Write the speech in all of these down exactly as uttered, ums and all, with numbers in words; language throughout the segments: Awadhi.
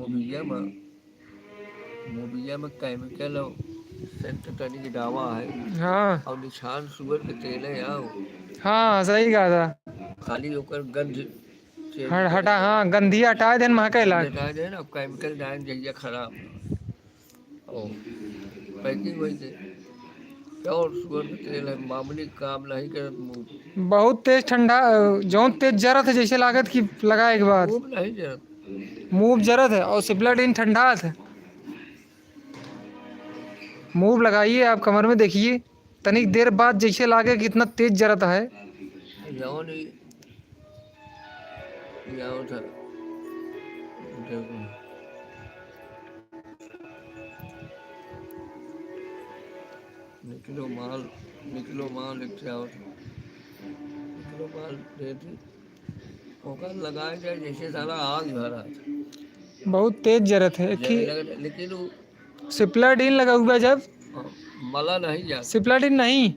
मोबिया में, मोबिया में chemical और scent तनिक डावा है। हाँ। और निशान सुअर के तेल है, आओ। हाँ, सही कहा था। खाली ओकर गंध से हट-, हटा, हाँ, गंधिया हटाए देन, महके लाग। हटाए देन, अब chemical डाल जइया खराब। ओ, packing वही से। Pure सुअर के तेल है, मामूली काम नहीं करत मुंह। बहुत तेज ठंडा, जौन तेज जरत है, जैसे लागत कि लगाए के बाद। मुंह नहीं जरत। मुंह जरत है और सिपलाडीन ठंडा है। मुंह लगाइए, आप कमर में देखिए, तनिक देर बाद जैसे लागे कि इतना तेज जरत है। जौन ही, ये आओ था। देखो। निकलो माल, निकलो माल, लेके आओ था। निकलो माल, दे दी। ओकर लगाए जाए जैसे साला आग भरा। बहुत तेज जरत है, एक जरे ही लगत है, लेकिन वो सिपलाडीन लगा हुआ जब हाँ, मला नहीं जाता। सिपलाडीन नहीं,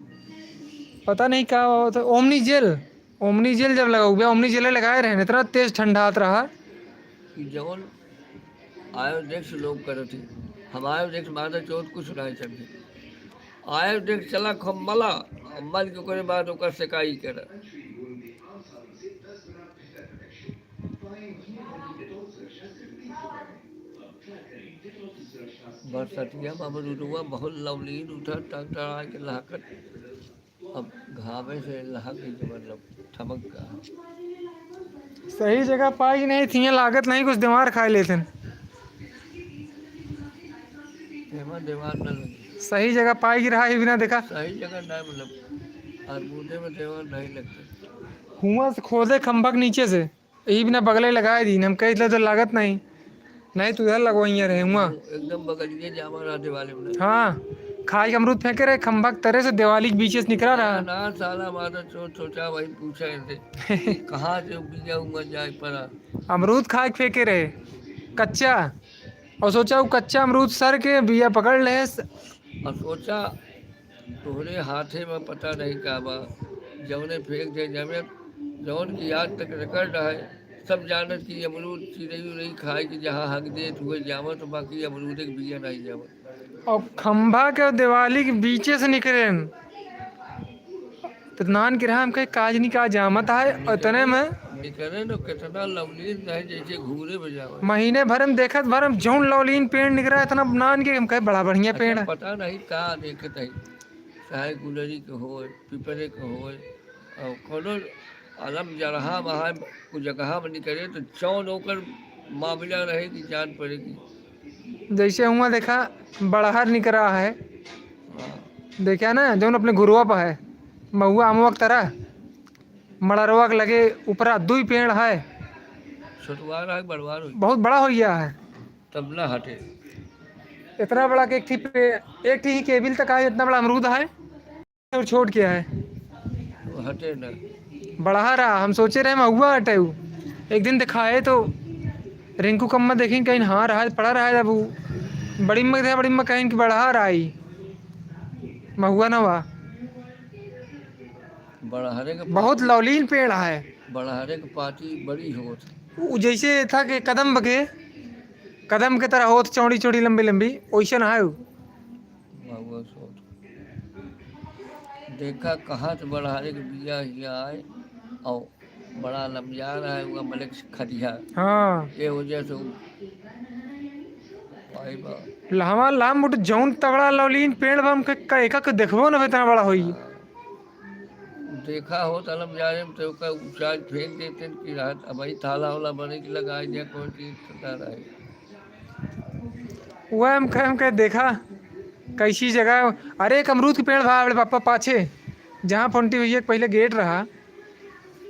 पता नहीं का होता, ओमनी जेल, ओमनी जेल जब लगा हुआ, ओमनी जेल लगाए रहे, इतना तेज ठंडात रहा। कि जवन आयोडेक्स लोग करत ही, हम आयोडेक्स मारता चोट कुछ नहीं समझे। आयोडेक्स चला खूब मला, अब मल के ओकरे बाद ओकर सेकाई करा। बरसतिया में अमरूदवा बहुत लवलीन उठा, टकटका के लहकत। अब घामे से लहक गई, मतलब, ठमक गया। सही जगह पाई नहीं थी, लागत नहीं कुछ दिमाग खाए लेते हैं। एमा दिमाग न लगे। सही जगह पाई गिरा है बिना देखा। सही जगह ना, मतलब, अमरूदे में दिमाग नहीं लगता। हुआं से खोदे खंभक नीचे से। यही बिना बगले लगाए दीन, हम कहे, "इतना तो लागत नहीं, नहीं तो उधर लगवाइए रहे हुआ।" एकदम बगलिए जामा रहते वाले में। हाँ, खाई के अमरूद फेंके रहे, खंभा के तरे से दिवाली के बीचे से निकला रहा। ना, साला माता चोर सोचा वही पूछा इनसे, "कहाँ से बिया हुआ जाए पड़ा?" अमरूद खाए के फेंके रहे, कच्चा, और सोचा वो कच्चा अमरूद सर के बिया पकड़ ले। और सोचा तोहरे हाथे में पता नहीं का बा, जौने फेंक दे जमे, जौन की आज तक record है। सब जानत कि अमरूद चिरई उरई खाए कि जहाँ हक देत हुए जावत, बाकी अमरूद एक बिया नहीं जावत। और खंभा के दिवाली के बीचे से निकरेन, तो नान के रहा हमके काज नहीं का जामत है, उतने में निकरेन तो कितना लवलीन रहे, जैसे घूरे बजावत। महीने भर में देखत भर में जौन लवलीन पेड़ निकरा, इतना नान के हम कहे, "बड़ा बढ़िया अच्छा, पेड़ है।" पता नहीं का देखत है। चाहे गुलरी के होए, पिपरे के होए, और कोनो अलम जरहा वहाँ कुछ जगह में निकरे तो जौन ओकर मामला रहे कि जान पड़ेगी। जैसे हुआ देखा, बड़हर निकरा है, हाँ। देखा ना, जौन अपने घुरुआ पर है, महुआ अमवा के तरह, मड़रवा के लगे ऊपरा दुई पेड़ है। छोटवार है, बड़वार हो। बहुत बड़ा हो गया है। तब ना हटे। इतना बड़ा कि एक ठी पे, एक ठी ही केबिल तक आए, इतना बड़ा अमरूद है। और छोट क्या है? वो हटे ना। बड़ा रहा, हम सोचे रहे महुआ हटे उ। एक दिन दिखाए तो रिंकू कम्मा देखी कहीं हाँ रहा, पड़ा रहा, जब उ बड़ी अम्मा के देखा, बड़ी अम्मा कहीं कि बड़ा रहा ही। महुआ ना हुआ। बड़हरे के बहुत पाती, लौलीन पेड़ है। बड़हरे के पाती बड़ी होत। उ जैसे था कि कदम के, कदम के तरह होत, चौड़ी चौड़ी, लंबी लंबी, वैसे ना है उ। महुआ सोत। देखा कहाँ से बड़हरे के बिया हिया आए, और बड़ा लमजार है, हुआ मलिक खदिया। हाँ। ये वजह से उ पाई बा। लहवा लाम बुट जौन तगड़ा लौलीन पेड़ बा, हमके का, एका के देखबो न इतना बड़ा होई। देखा होत अलम जाने में तो ओकर उचाज फेंक देते कि रहत, अब भाई थाला वाला बने की लगाई दिया, कोई चीज ठंडा रहे। वह हम कहे, हम कहे, देखा कैसी जगह। अरे, एक अमरूद के पेड़ बा, बड़े पापा पाछे, जहाँ फोंटी भैया के पहले गेट रहा,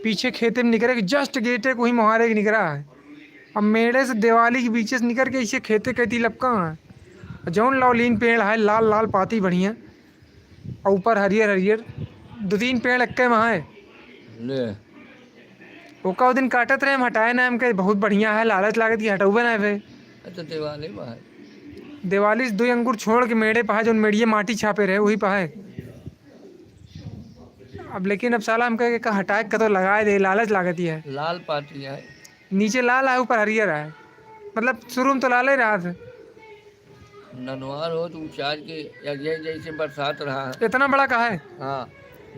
पीछे खेते में निकरे कि just गेटे को ही मुहारे के निकरा है। अब मेड़े से दिवाली के बीचे से निकर के इसे खेते कहती लपका है। जौन लौलीन पेड़ है, लाल लाल पाती बढ़िया, और ऊपर हरियर हरियर, दो तीन पेड़ एक्के में है। ले। ओका उ दिन काटत रहे, हम हटाए ना, हमके बहुत बढ़िया है, लालच लागत कि हटौबे ना भे। अच्छा, दिवाली में है। दिवाली से दो अंगूर छोड़ के मेड़े पे है, जौन मेड़िए माटी छापे रहे, वही पे है। अब लेकिन अब साला हमके का हटाए के कतो लगाए दे, लालच लागत ही है। लाल पाती है। नीचे लाल है, ऊपर हरियर है। मतलब शुरू में तो लाले रहा था। ननवार हो तो उचार के, या ये जैसे बरसात रहा है। इतना बड़ा का है? हाँ,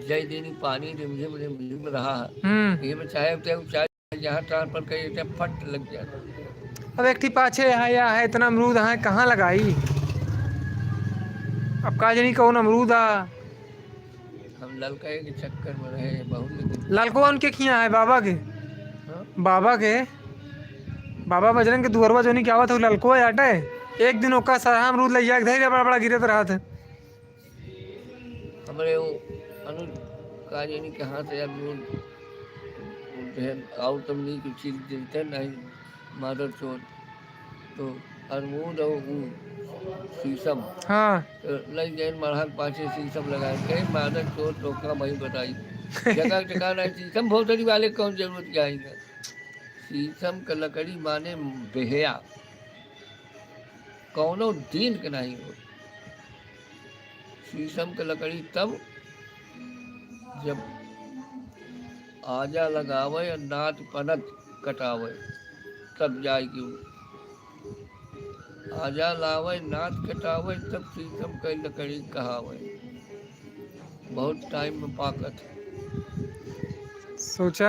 जय दिन पानी रिमझिम रिमझिम रहा है। हम्म। ये में चाहे तो उचार, जहाँ transfer करिए तो फट लग जाता। अब एक ठी पाछे यहाँ या है, इतना अमरूद है, कहाँ लगाई? अब का जानी कौन अमरूद आ। हम ललका के चक्कर में रहे बहुत, लेकिन ललकवा उनके खिया है बाबा के। हाँ? बाबा के, बाबा बजरंग के दुअरवा जोनी के आवत हो ललकवा आटे। एक दिन ओका सरहा अमरूद लइया के धइले बड़ा बड़ा गिरत रहत है। हमरे वो अनुज का जानी कहाँ से अमरूद, और तब नहीं कुछ चीज देते नहीं। मादर चोद। तो अरमूद और ऊ शीशम। हाँ। तो लग गए मरहर पाछे शीशम लगाए। कहे, "मादर चोद तो का भाई बताई।" जगह जगह नहीं, शीशम भोसड़ी वाले कौन जरूरत के आएंगे? शीशम का लकड़ी माने बेहया, कौनो दिन के नहीं हो। शीशम के लकड़ी तब जब आजा लगावे और नात पनत कटावे, तब जाए के उ। आजा लावे, नात कटावे, तब शीशम के लकड़ी कहावे। बहुत time में पाकत है। सोचा।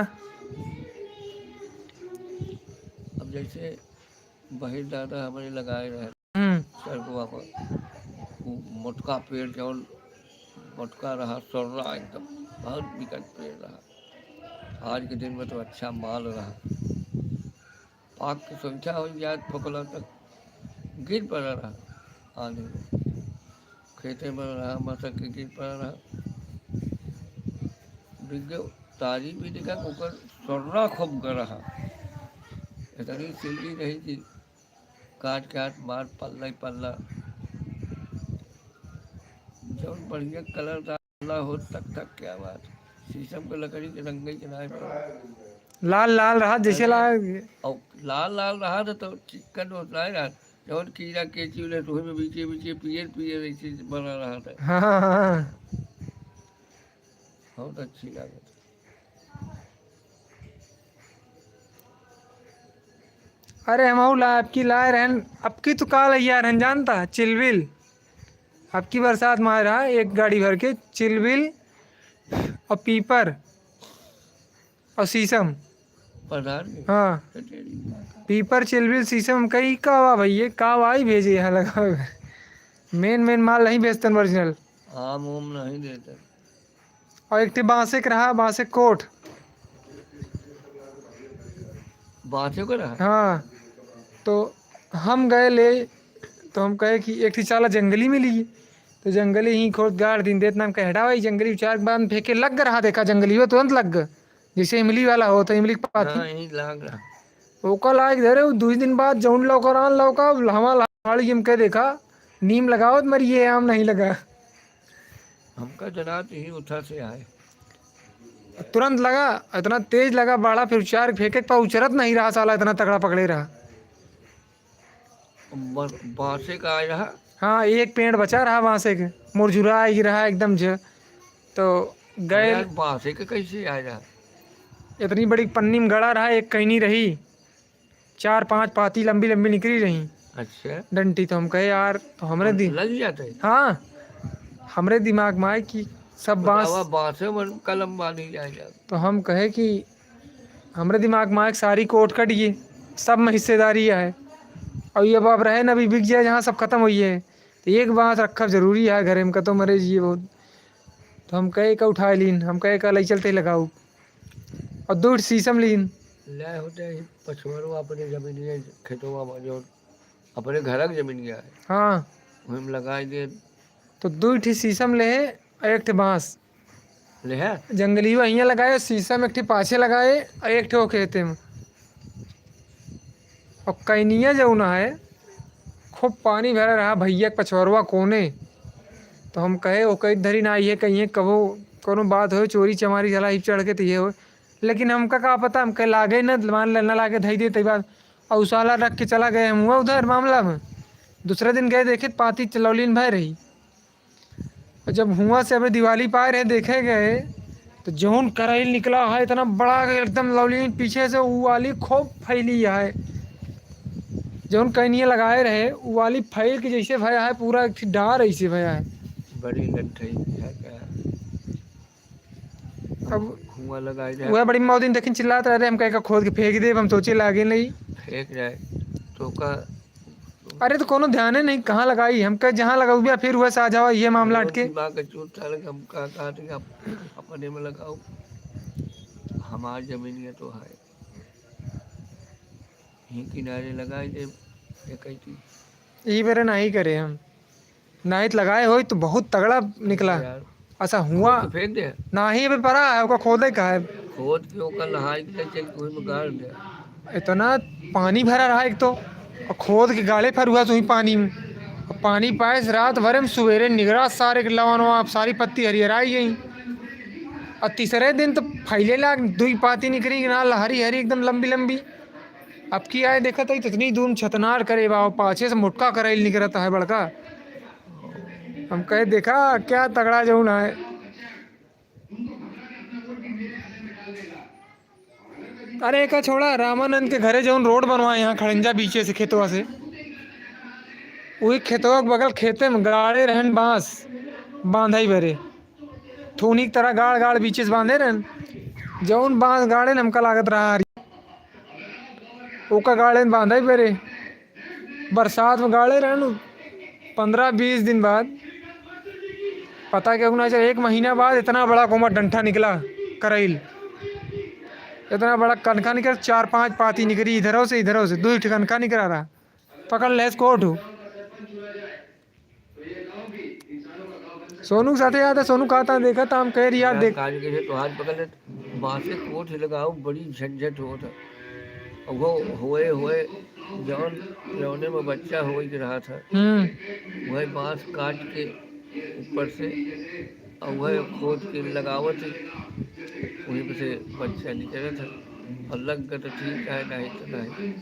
अब जैसे बहिर दादा हमरे लगाए रहे हम्म। सड़कवा पर, उ मोटका पेड़ जौन मोटका रहा, सोर्रा एकदम, बहुत बिकट पेड़ रहा। आज के दिन में तो अच्छा माल रहा। पाक के संख्या हो जाए, फोकला तक गिर पड़ा रहा आने में। खेते में रहा, मसक के गिर पड़ा रहा। बिक गयो। तारी भी देखा, ओकर सोर्रा खूब गड़ा रहा। इतनी सिल्ली रही कि काट काट मार पल्ला ही पल्ला। जौन बढ़िया colour डाला हो, तक तक क्या बात। शीशम के लकड़ी के रंग ही के नाई पर। लाल लाल रहा जैसे अरे, लाल। और लाल लाल रहा था तो चिक्कन होत नाई रहा। जौन कीड़ा केंची उले तो ओही में बीचे बीचे पियर पियर ऐसे बना रहा था। हाँ, हाँ, हाँ। बहुत अच्छी लागत। अरे हमहू ला, अबकी लाए रहन, अबकी तो का लइया रहन जानता, चिलबिल। अबकी बरसात में आए रहा एक गाड़ी भर के चिलबिल और पीपर और शीशम। प्रधान के? हाँ। तो तेरी माँ का। पीपर, चिलबिल, शीशम, कई का वा भैया, का वा ही भेजे यहाँ लगा। Main main माल नहीं भेजतन original। आम उम नहीं देते। और एक ठे बांसे के रहा, बांसे कोट। बांसे के रहा? हाँ, तो हम गए ले, तो हम कहे कि एक ठे चाला जंगली मिली, तो जंगली ही खोद गाड़ दिन देत नाम कहड़ा भाई जंगली उचार के बाद में फेंके लग रहा, देखा जंगली वो तुरंत लग गए, जैसे इमली वाला हो तो इमली के पाती। हाँ, यही लाग रहा। ओका लाग धरे, उ दुई दिन बाद जौन लौका रान लौका, हमार लाड़ी हम कह देखा, नीम लगाओ तो मरिए, आम नहीं लगा। हमका जनात ही उठा से आए। तुरंत लगा, इतना तेज लगा बाड़ा, फिर उचार फेंके के पा उचरत नहीं रहा साला, इतना तगड़ा पकड़े रहा। ब-, बांसे का आए रहा? हाँ, एक पेड़ बचा रहा बांसे के, मुरझुरा आई रहा एकदम झ-, तो गए। अरे यार, बांसे के कैसे आए रहा? इतनी बड़ी पन्नी में गड़ा रहा, एक कैनी रही, चार पांच पाती लंबी लंबी निकली रही। अच्छा। डंटी, तो हम कहे, "यार, तो हमरे दि-" लग जाते हैं? हाँ, हमरे दिमाग में आए कि सब बांस बतावा, बांसे में कलम बांधी जाए जाए। तो हम कहे कि हमरे दिमाग में आए कि सारी कोट कट गई, सब में हिस्सेदारी है। और ये अब, अब रहे ना, अभी बिक जाए जहाँ, सब खत्म हुई है। तो एक बांस रखब जरूरी है घरे में, कतो मरे जिए बहुत। तो हम कहे का उठाए लीन, हम कहे का लई चलते लगाऊ। और दो शीशम लीन। ले होते ही पछवाड़वा अपने जमीनिया खेतवा में जो अपने घर के जमीनिया है। हाँ। वही में लगाई दे। तो दो ठे शीशम ले है और एक ठे बांस। ले है? जंगलिया हियाँ लगाए, शीशम एक ठे पाछे लगाए और एक ठे वो खेते में। और कैनिया जौन है, खूब पानी भरा रहा भैया के पछवरवा कोने। तो हम कहे, "ओ कई धरी ना आई है, कहीं कबो कोनो बात होए, चोरी चमारी साला ही चढ़ के तो ये होए।" लेकिन हमका का पता, हम कहे लागे न, मान ले न लागे, धई दे, तई बात। और उ साला रख के चला गए हम हुआ उधर मामला में। दूसरे दिन गए देखे, पाती चलौलीन भय रही। और जब हुआं से अबे दिवाली पाए रहे देखे गए, तो जौन करैल निकला है इतना बड़ा एकदम लौलीन, पीछे से ऊ वाली खूब फैली है। जौन कइनिया लगाए रहे, उ वाली फैल के जैसे भया है, पूरा एक ठे डार ऐसे भया है। बड़ी लट्ठई है का? अब हुआँ लगाई रहे। वह बड़ी मौदिन देखिन चिल्लात रहे, "अरे, हम कहे का खोद के फेंक देब, हम सोचे लागे नहीं।" फेंक जाए तो का? अरे, तो कोनो ध्याने नहीं, कहाँ लगाई? हम कहे, "जहाँ लगाऊ बा, फिर वह साझा हुआ, ये मामला वो अटके।" दिमाग का चूत था, लेकिन हम का, कहा थे कि आप अपने में लगाओ, हमार जमीन ये तो है, यहीं किनारे लगाई दे, ये कही थी। ई बेरे नहीं करे हम। नाहीं त लगाए होई त बहुत तगड़ा निकला। यार। अच्छा हुआ। खोद के फेंक दे। नाहीं, अबे पड़ा है, ओका खोदे का है। खोद के ओका नहाई के लेके कुएं में गाड़ दे। इतना पानी भरा रहा एक तो, और खोद के गाड़े फिर हुआ सुई पानी में। और पानी पाए से रात भरे में सुबेरे निगरा सारे के लवन वहाँ सारी पत्ती हरियराई गई। और तीसरे दिन तो फैले लाग दुई पाती निकरी ना हरी हरी एकदम लंबी लंबी। अब की आए देखत हई, इतनी दूर छतनार करे बा, पाछे से मोटका करैल निकरत है बड़का। हम कहे, "देखा, क्या तगड़ा जौन है।" अरे, एका छोड़ा, रामानंद के घरे जौन रोड बनवाए यहाँ खड़ंजा बीचे से खेतवा से, वही खेतवा के बगल खेते में गाड़े रहन बांस, बांधई बरे। थोनी की तरह गाड़, गाड़ बीचे से बांधे रहन। जौन बांस गाड़े न, हमका लागत रहा हरी। ओका गाड़े न बांधई बरे। बरसात में गाड़े रहन, पन्द्रह बीस दिन बाद, पता क्या हुआ, एक महीना बाद इतना बड़ा कोमा डंठा निकला, करैल। इतना बड़ा कनखा निकल, चार पांच पाती निकली इधरों से, इधरों से, दो ठे कनखा निकला रहा। पकड़ ले इसको, उठो। सोनू के साथे याद है, सोनू कहता, देखा था, हम कह रही यार, यार, देख। काज के से तोहार पकड़ ले, बांसे कोठ लगाओ, बड़ी झंझट होत है। और वो होए, होए, जौन, जौने में बच्चा होए के रहा था, हम्म। वह बांस काट के ऊपर से, और वह खोद के लगावत है, वहीं पे से बच्चा निकलत है। और लग गए तो ठीक है, नहीं तो नहीं।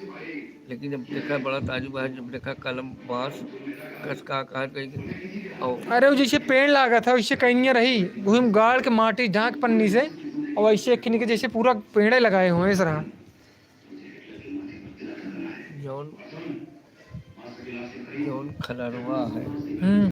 लेकिन जब देखा बड़ा ताजुब है, जब देखा कलम बांस कस का आकार कई के, और अरे, वो जैसे पेड़ लागत है, वैसे कइनिया रही, वही में गाड़ के माटी ढांक पन्नी से, और वैसे एक खिन के जैसे पूरा पेड़े लगाए हुए हैं, इस तरह। जौन, जौन खलरवा है। हम्म।